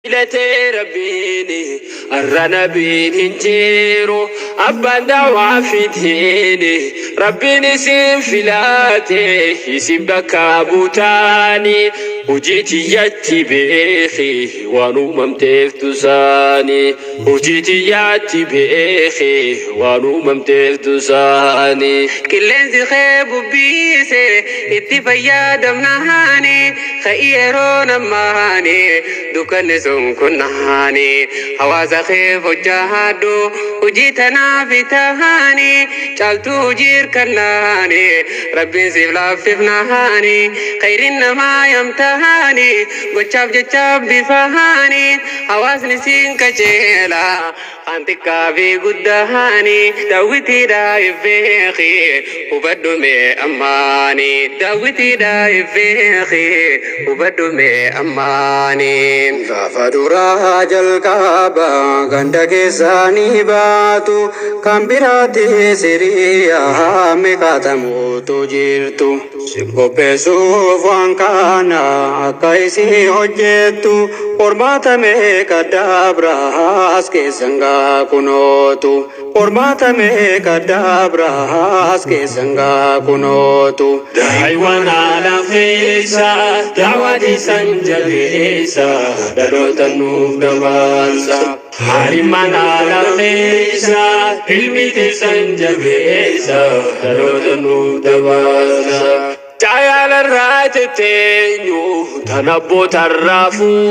Filatee Rabbiin har'a nabiin hin jiru abbaan da'waa fidiin Rabbiin isin filate isin bakka buutaani hojii tiyyatti beeki waan uumamteef tusaani hojii tiyyatti beeki waan uumamteef tusaani. Qilleensi kee bubbiise itti fayyadamnaani ka'ii yeroo namaani dukkanni sun kunnaani hawaasa keef hojjaadhu hojii tanaaf tahaani caaltuu hojii hirkannaani rabbiin siif laaffifnaani khayriin namaa yamtahaani gochaaf jechaaf bifahaani hawaasni siin kajeela Kan xiqqaa fi guddaani daawwitiidha if beeki hubadhu mee ammaani daawwitiidha if beeki hubadhu mee ammaani. Gaafa duraa jalqaba ganda keessaa ni baatu kan biraatti siriyaa meeqaatamuutu jirtu. Si qopheessuuf waan kana akka isii hojjettu qormaata meeqa dabraas keessan gaa kunootu qormaata meeqa dabraas keessan gaa kunootu. Daa'iwwan haala keessa da'waa teessan jabeessa dhaloota nuuf dabarsa. Harimmaan haala keessa ilmi teessan jabeessa dhaloota nuuf dabarsa. Caayalarraa tetteenyu tan abbootarraa fuudhu.